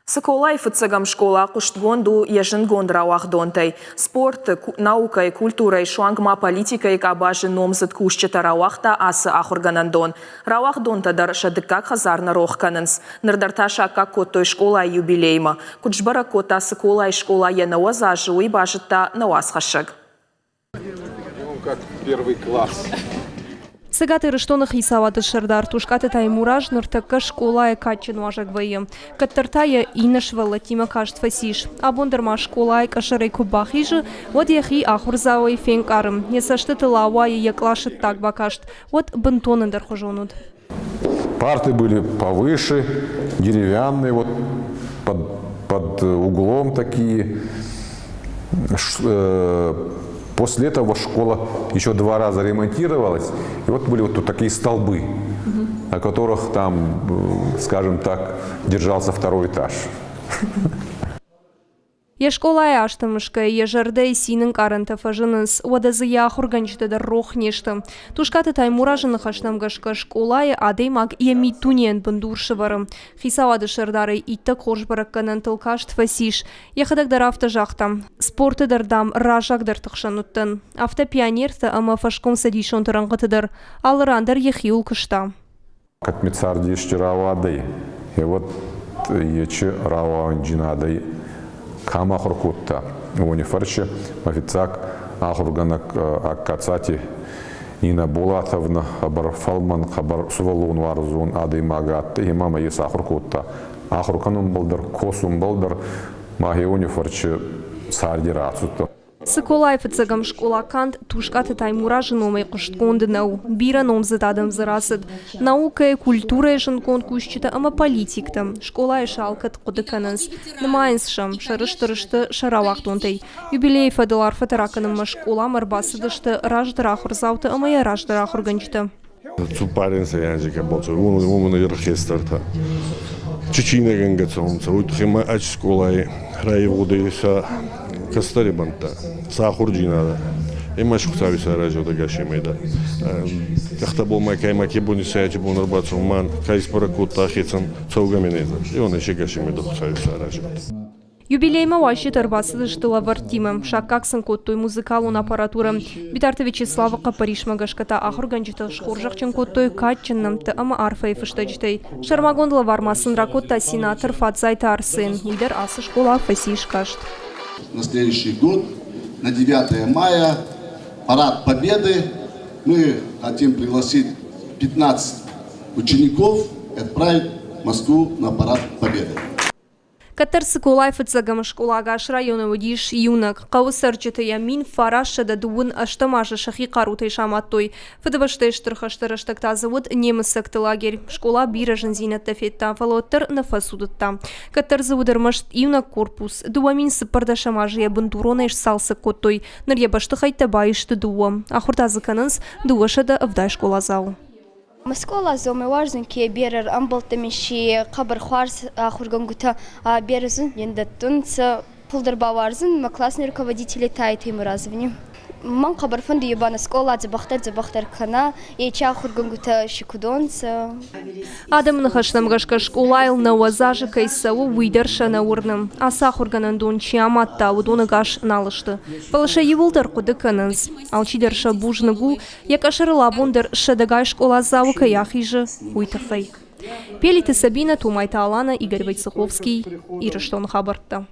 Цыколайы фыццӕгӕм скъола хъуыстгонд у йӕ зындгонд рауагъдонтӕй. Спорты, наукӕйы, культурӕйы, суанг ма политикӕйы къабазы номдзыд кусджытӕ рауагъта ацы ахуыргӕнӕндон. Рауагъдонтӕ дӕр сӕ дыккаг хӕдзар нӕ рох кӕнынц. Ныр дӕр та саккаг кодтой скъолайы юбилеймӕ. Куыд сбӕрӕг кодта Цыколайы скъола йӕ 90 азы, уый базыдта нӕ уацхӕссӕг. Как первый класс. Цӕгат Ирыстоны хицауады сӕрдар Тускъаты Таймураз ныртӕккӕ скъолайы кадджын уазӕг вӕййы. Кӕддӕр та йӕ иннӕ сывӕллӕттимӕ каст фӕцис. Абон дӕр ма скъолайы къӕсӕрӕй куы бахизы, уӕд йӕхи ахуырдзауӕй фенкъары. Йӕ цӕстытыл ауайы йӕ къласы ддаг бакаст, уӕд бынтон ӕндӕрхуызон уыд. Парты были повыше, деревянные, вот под углом такие. После этого школа еще два раза ремонтировалась, и вот были вот тут такие столбы, на которых там, скажем так, держался второй этаж. Йе скъолайы азты мысгӕ йӕ зӕрдӕйы цины ӕнкъарӕнтӕ фӕзынынц, уӕдӕ дзы йӕ ахуыргӕнджытӕ дӕр рох не сты. Тускъаты Таймуразы ныхӕстӕм гӕсгӕ скъолайы адӕймаг йӕ миддунейӕн бындур сӕвӕры. Хицауады сӕрдарӕй иттӕг хорз бӕрӕггӕнӕнтыл каст фӕцис. Йӕхӕдӕг дӕр афтӕ загъта, спорты дӕр, дам, раззагдӕрты хсӕн уыдтӕн. Афтӕ пионертӕ ӕмӕ фӕскомцӕдисонты рӕнхъыты дӕр алы ран дӕр йӕхиуыл куыста. Кӕд ми царди ести рауадӕй, е уӕд ечи рауӕнджийнадӕй ка ахур кодта, уони фӕрци мӕ фиццаг ахургӕнӕг Агкацати Нинӕ Болатовна хъӕбӕр фӕлмӕн, хъӕбӕр сувӕллонуарзон адӕймаг адтӕй ӕма мӕ ес ахур кодта. Ахур кӕнунбӕл дӕр, косунбӕл дӕр ма хеуони фӕрци царди рацудтӕн. Цыколайы фыццӕгӕм скъола канд Тускъаты Таймуразы номӕй хъуыстгонд нӕу. Бирӕ номдзыд адӕм дзы рацыд. Наукӕйы, культурӕйы зындгонд кусджытӕ ӕмӕ политиктӕ. Скъолайы сӕ алкӕд хъуыды кӕнынц, нымайынц сӕм, сӕрыстыр сты сӕ рауагъдонтӕй. Юбилейы фӕдыл арфӕтӕ ракӕнынмӕ скъоламӕ ӕрбацыдысты раздӕр ахуырдзаутӕ ӕмӕ йӕ раздӕр ахуыргӕнджытӕ. Цуппаринсӕй анзи ка бацӕуй, уомӕн ӕрхестӕртӕ чечийнӕгӕнгӕ цӕунцӕ, уой туххӕй ма ӕч скъолай райевгъудӕй сӕ кӕстӕри бӕнттӕ, сӕ ахурдзийнадӕ. Ӕма Хуцауи саразӕдӕгасемӕй дӕр. Ӕхтӕболмӕ ка ма ке бони сайати бон ӕрбацӕун, ма ка исбӕрӕг кодта ӕхецӕн цӕугӕ менезӕ. Еуӕн ӕсегасемӕй дӕр Хуцауи саразӕд. Юбилеймӕ уазджытӕ ӕрбацыдысты лӕвӕрттимӕ, саккаг сын кодтой музыкалон аппаратурӕ. Битарты Вячеславы хъӕппӕрисмӕ гӕсгӕ та ахуыргӕнджытӕ схорзӕхджын кодтой кадджын нӕмттӕ ӕмӕ арфӕйы фыстӕджытӕй. Сӕрмагонд лӕвар ма сын ракодта сенатор Фадзайты Арсен, уый дӕр ацы скъола фӕцис каст. На следующий год, на 9 мая, парад Победы, мы хотим пригласить 15 учеников и отправить в Москву на парад Победы. Кӕддӕр Цыколайы фыццӕгӕм скъола ӕгас районы уыдис иунӕг. Хъӕуы цӕрджыты йӕ 1928 азы сӕхи хъарутӕй самадтой. Фыдыбӕстӕйы Стыр хӕсты рӕстӕг та дзы уыд немыцӕгты лагерь. Скъола бирӕ зындзинӕдтӕ федта, фӕлӕ уӕддӕр нӕ фӕцудыдта. Кӕддӕр дзы уыд ӕрмӕст иунӕг корпус. 2014 азы йӕ бындуронӕй сцалцӕг кодтой. Ныр йӕ бӕстыхӕйттӕ баисты дыууӕ. Ахуыр та дзы кӕнынц 270 скъоладзауы. Ма скъоладзаумӕ уарзун ке берӕ ӕмбӕлттӕми си хъӕбӕр хуарз ахургӕнгутӕ берӕ зундин дӕттунцӕ. Фулдӕр бауарзун мӕ классный руководители Тайти Муразовни. Мӕн хъӕбӕр фӕндуй ба нӕ скъола дзӕбӕхдӕр-дзӕбӕхдӕр кӕна, ечи ахургӕнгутӕ си куд уонцӕ. Адӕмы ныхӕстӕм гӕсгӕ скъолайыл 90 азы кӕй цӕуы, уый дӕр сӕ нӕ уырны. Ацы ахуыргӕнӕндон чи амадта, уыдон ӕгас нал сты. Фӕлӕ сӕ иууылдӕр хъуыды кӕнынц. Алчидӕр сӕ бузныг у, Йӕ къӕсӕрыл абон дӕр сӕдӕгай скъоладзауы кӕй ахизы, уый тыххӕй. Пелиты Сабинӕ, Томайты Алана, Игорь Войцеховский, Ирыстоны хабӕрттӕ.